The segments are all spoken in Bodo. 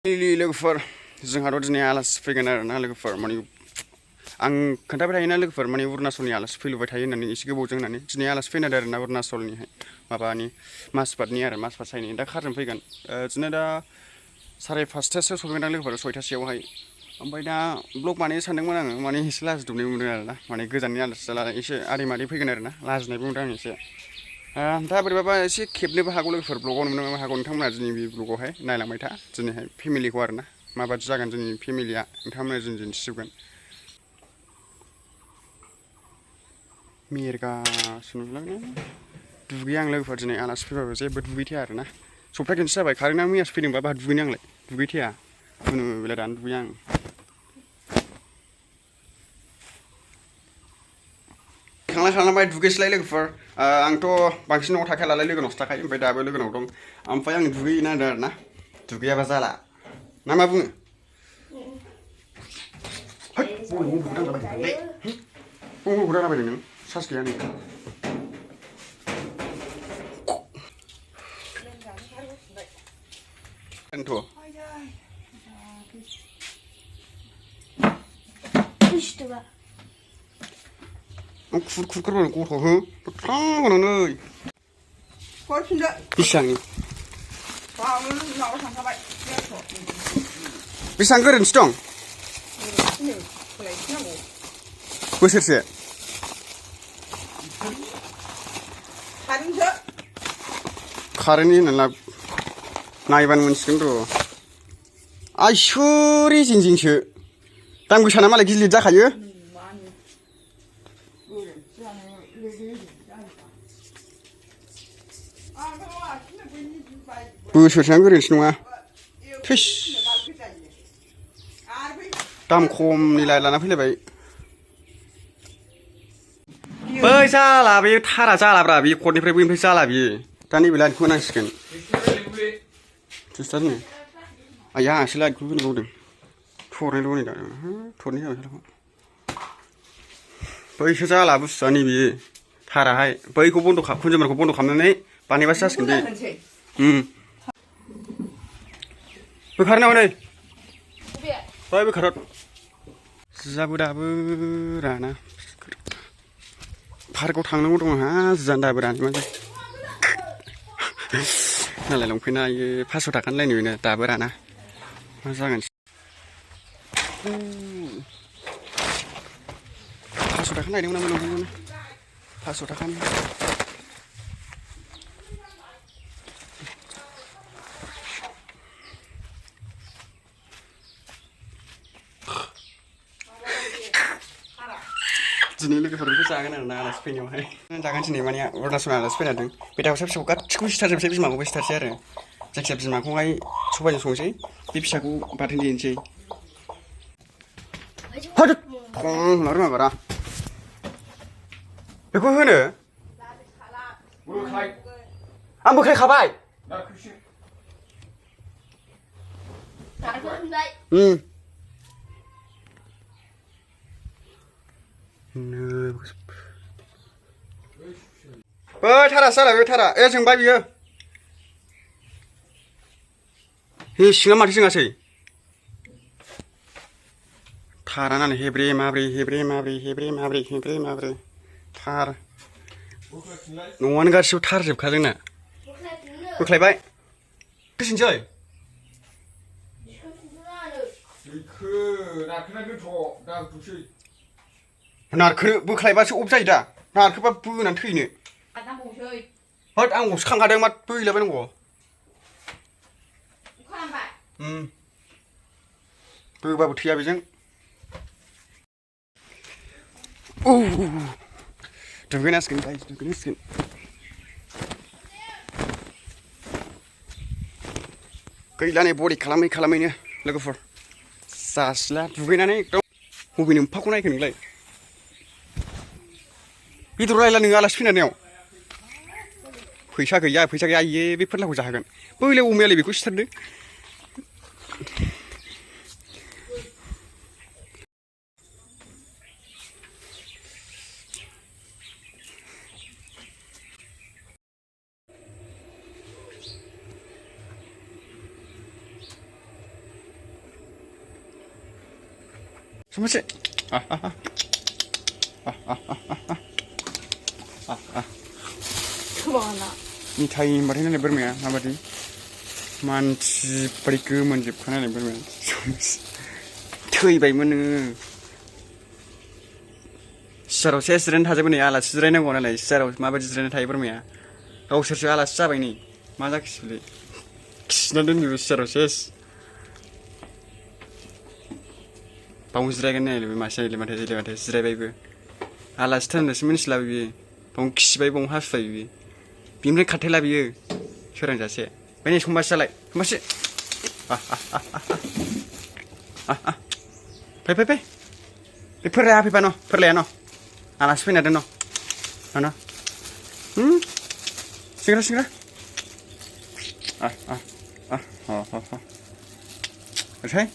लोगोफोर जोंहाथ' दिनै आलासि फैगोन आरोना लोगोफोर माने आं खोन्थाबाय थायोना लोगोफोर माने अरुणाचलनि आलासि फैलुबाय थायो होननानै एसे गोबावजों होननानै दिनै आलासि फैनाय आरोना अरुणाचलनिहाय माबानि माजबातनि आरो माजबात दा कारजों फैगोन बिदिनो दा 5:30 सफैगोन आं लोगोफोर 6:00 ओमफ्राय दा ब्लग बानायनो सानदोंमोन आङो माने एसे लाजिदबनाय मोनदों आरोना माने गोजाननि आलासि जाला एसे आदै मादै फैगोन आरोना लाजिनायबो मोनदों आं एसे दा बोरैबाबा एसे खेबनोबो हागौ लोगोफोर ब्लगाव नुनोबो हागौ नोंथांमोना दिनै बे ब्लगावहाय नायलांबाय था दिनैहाय फेमिलिखौ आरोना माबादि जागोन जोंनि फेमिलिया नोंथांमोना जों दिन्थिजोबगोन मेरगासिनो नुलांनो दुगैया आं लोगोफोर दिनै आलासि फैबाबो जेबो दुगैथाया आरोना सप्ता खनसे जाबाय कारेन्टआ मैयासो फैदोंबा बाहा दुगैनो आंलाय दुगैथाया खुनु बेला दानो दुगैया आं खालामबाय दुगैसैलाय लोगोफोर आंथ' बांसिन न'आव थाखाया नालाय लोगोनावसो थाखायो ओमफ्राय दाबो लोगोनाव दं ओमफ्राय आं दुगैनो नागिरदों आरोना दुगैयाबा जाला ना मा बुङो बबेखौ दांलाबायदों नों सार्स गैया नै दोनथ' खुरखुरखुर गथ' हो थांगोन नै बेसेबांनि बेसेबां गोरोन्थि दं बोसोरसे कारेन्टनि होननानै नायबानो मोनसिगोन र' आइसोरि जिं जिंसो दाम गोसाना मालाय गिलिर जाखायो बोसोरसेआनो गोरोन्थि नङा थैस दाम खमनि लाना फैलायबाय बै जाला बे थारा जालाब्रा बे कर्डनिफ्राय बैनिफ्राय जाला बियो दा नैबे लाइटखौ होनांसिगोन थोस्लाबनो आइया आंहासो लाइटखौ होनो बावदों थरनैल' नै दा थरनै जाबाय बैसो जाला बुस्थुआ नैबे थाराहाय बैखौ बन्द' कन्जुमारखौ बन्द' खालामनानै बानायबासो जासिगोन बे बोखारनाव नै बै बोखारत जियाबो दाबो राना पार्कआव थांनांगौ दङ हा जियानो दाबो रानो मा जायो नालाय लंपेन्टआ 500 थाखानि लायनो बेनो दाबो राना मा जागोन 500 थाखा लायदोंमोन आं लंपेन्टखौनो 500 थाखानि दिनै लोगोफोरखौ जागोन आरोना आलासि फैनायावहाय जागोन दिनै माने अरुणाचल आलासि फैनादों बे दाउसा फिसाखौ गासिखौबो सिथारजोबसै बिमाखौबो सिथारसै आरो जायखिजाया बिमाखौहाय सबायजों संसै बे फिसाखौ बाथोन देनोसै होनना रोङाबारा बेखौ होनो आं बोख्लायखाबाय बै थारासो जाला बे थारा जोंबाय बियो सिङा माथो जोङासै थारा नालाय हेब्रे माब्रे थार न'आनो गासिबो थारजोबखा जोंना बोख्लायबाय फैफिनसै नारखो बोख्लायबासो अफ जायो दा नारखोबा बोनानै थैनो होद आं गसो खांखादों मा बैलाबायनांगौ बोबाबो थैया बेजों दुगैनांसिगोन गाइस दुगैनांसिगोन गैला नै बरि खालामैनो लोगोफोर जासिला दुगैनानै एकदम बबे नोम्फाखौ नायखो नोंलाय बेदर रायला नोङो आलासि फैनायाव फैसा गैया आइये बे फोरलाखौ जाहोगोन बैलाय अमायालाय बेखौ सिथारदो समासे मिथाइ होनबाथाय नालाय बोरमाया माबादि मानसि बादि गोमोनजोबखा नालाय बोरमाया थैबायमोन नोङो सियारावसो जिरायना थाजोबो नै आलासि जिरायनांगौ नालाय सियाराव माबायदि जिरायना थायो बोरमाया गावसोरसो आलासि जाबाय नै मा जाखिसैलै खिना दोनजोबो सियाराव सेस बावनो जिरायगोन नायलाय मासे माथो जिरायबायबो आलासि होननासो मिन्थिला बियो बावनो खिबाय बावनो हासुबाय बियो बिनिफ्राय खारथायला बियो सोरांजासे ओमफ्राय नै समबासो जालाय समबासो फै बे फोरलाया फैबा न' फोरलाया न' आलासि फैना दोन न' सिंग्रा ओरैहाय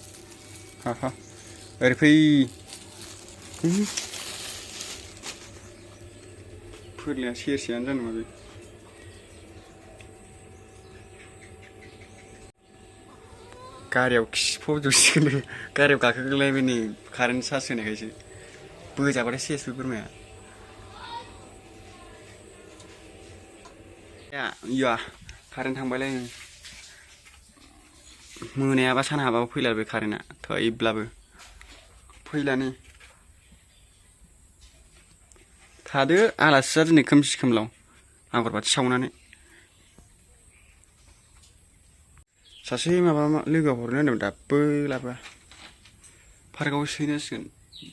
ओरै फै फोरलाया सेरसेयानो जानो माबे गारियाव खिफबजोबसिगोन गारियाव गाखोगोलायबाय नै कारेन्ट चार्ज होनायखायसो बोजाबाथाय सेस बे बोरमाया इया कारेन्ट थांबायलाय मोनायाबा सान हाबाबो फैला बे कारेन्टआ थैब्लाबो फैलानो थादो आलासिया दिनै खोमसि खोमलाव आगरबाथि सावनानै सासे माबा लोगोआ हरनो होनदोंमोन दाबो लाबोआ पार्कआव सोहैनांसिगोन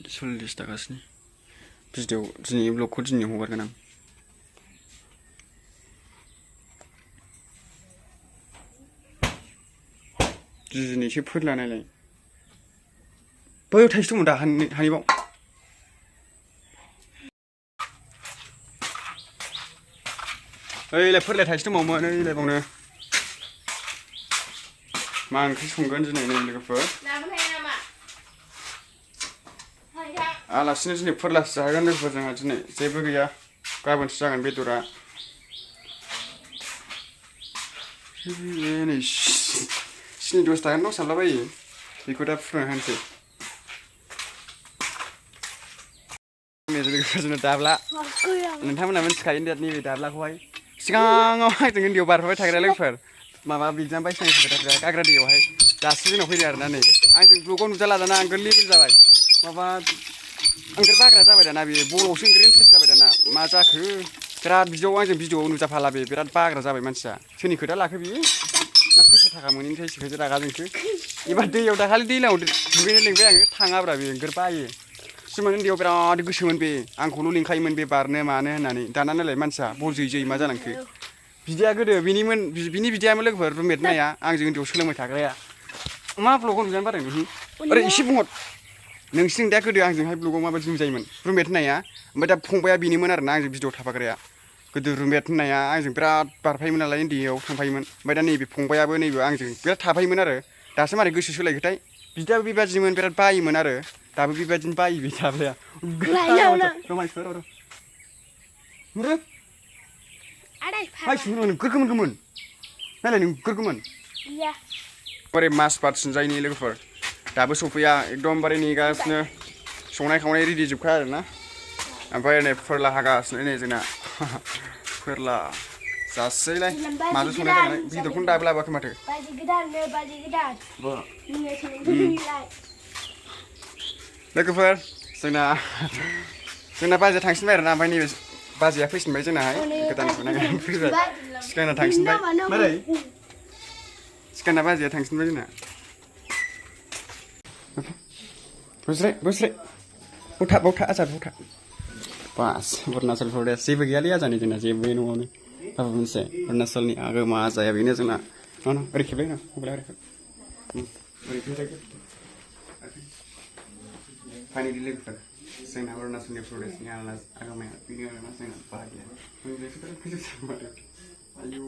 40 थाखासोनि भिडिअ दिनै ब्लगखौ दिनै हगारगोन आं दिनैसो फोरला नायलाय बैयाव थाइसे दंमोन दा हानिबाव ओइलाय फोरलाया थाइसे दंबावोमोन ओइलाय बावनो मा ओंख्रि संगोन दिनै नै लोगोफोर आलासिनो दिनै फोरलासो जाहोगोन लोगोफोर जोंहा दिनै जेबो गैया गाबोनसो जागोन बेदरा नै 10 थाखानि न' सानलाबायो बेखौ दा फुदुंना होनोसै लोगोफोरजोंनो दाब्ला नोंथांमोना मिथिखायो नैबे दाब्लाखौहाय सिगाङाव आंजों उन्दैयाव बारफाबाय थाग्रा लोगोफोर माबा बिजाम बायसिना खोथा गाग्रा दैयावहाय दासो जोंनाव फैदों आरोना नै आंजों ब्लगाव नुजाला दाना आंगोर लेबेल जाबाय माबा आंगोर बाग्रा जाबाय दाना बेयो बलआवसो ओंखार इन्ट्रेस्ट जाबाय दाना मा जाखो बिराद बिदियाव आंजों भिडिअआव नुजाफाला बे बिराद बाग्रा जाबाय मानसिया सोरनि खोथा लाखो बियो ना फैसा थाखा मोनैनिफ्राय सिखोसो रागा जोंखो एबार दैयाव दाखालि दैलाङाव दुगैनो लिंबाय आङो थाङाब्रा बे ओंखार बायो सिगां उन्दैयाव बिराद गोसोमोन बे आंखौल' लिंखायोमोन बे बारनो मानो होननानै दाना नालाय मानसिया बल जयै मा जालांखो बिदिया गोदो बिनि बिदायामोन लोगोफोर रुममेट नाया आंजों उन्दैयाव सोलोंबाय थाग्राया मा ब्लगाव नुजानो बादों ओरै एसे बुंहर नोंसिनि दा गोदो आंजोंहाय ब्लगाव माबायदि नुजायोमोन रुममेट होननाया ओमफ्राय दा फंबाया बेनोमोन आरोना आंजों भिडिअ थाफाग्राया गोदो रुममेट होननाया आंजों बिराद बारफायोमोन नालाय उन्दैयाव थांफायोमोन ओमफ्राय दा नैबे फंबायाबो नैबे आंजों बिराद थाफायोमोन आरो दासो मारै गोसो सोलायखोथाय बिदायाबो बेबादिमोन बिराद बायोमोन आरो दाबो बेबादिनो बायो बे थाब्लाया गोमोन नायलाय नोगोर गोमोन बोरै मास बाद सिनजायनि लोगोफोर दाबो सफैया एकदमबारे नेगासिनो संनाय खावनाय रेडि जोबखा आरोना ओमफ्राय नै फोरला हागासिनो नै जोंना फोरला जासैलाय माजों संनाय जागोन बेदरखौनो दाबो लाबोआखै माथो लोगोफोर जोंना बाजैया थांसिनबाय आरोना ओमफ्राय नैबे बाजैया फैसिनबाय जोंनाहाय गोदान नागिरनानै फैबाय सिगांना थांसिनबाय मारै सिगांना बाजैया थांसिनबाय जोंना बोस्राय बावथा आजाद बावथा बास अरुणाचल प्रदेश जेबो गैयालै आजानि जोंना जेबो न'आवनो बाबा मोनसे अरुणाचलनि आगोमा आजाया बेनो जोंना ओरै खेबलाय ना फाइनेलि लोगोफोर जोंना अरुणाचल प्रदेशनि आगोमाया बेनो आरोना जोंना बाहागिया आयौ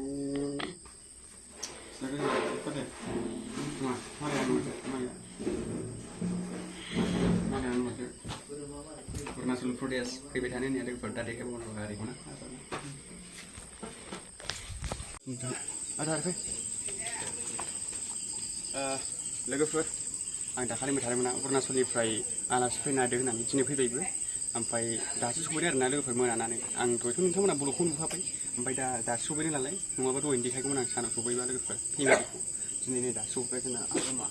अरुणाचल प्रदेश फैबाय थानो होननाया लोगोफोर दा देखायबावनांगौ गारिखौ ना लोगोफोर आं दाखालि थादोंमोन अरुणाचलनिफ्राय आलासि फैनो नागिरदों होननानै दिनै फैबायबो ओमफ्राय दासो सफैदों आरोना लोगोफोर मोनानानै आं दहायथ' नोंथांमोना ब्लगखौ नुखाबाय ओमफ्राय दा सफैदों नालाय नङाबा दहायनो देखायगौमोन आं सानाव सफैबा लोगोफोर फेमिलिखौ दिनै नै दासो सफैबाय जोंना आगोमा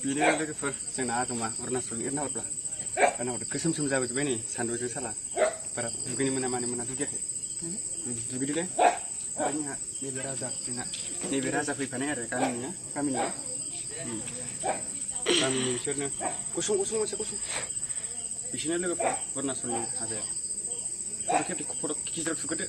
बेनो लोगोफोर जोंना आगोमा अरुणाचलनि नाहरब्ला नाहरदो गोसोम जाबोजोब्बाय नै सान्दुंजों साला बारा दुगैनो मोना मानो मोना दुगैयाखै दुगैदोलै ओमफ्राय जोंहा नैबे राजा जोंना नैबे राजा फैफानाय आरो गामिनि बिसोरनो गुसुं मोनसे गुसुं बिसोरनो लोगोफोर अरुणाचलनि हाजाया फट' गिदिराव थुगोरदो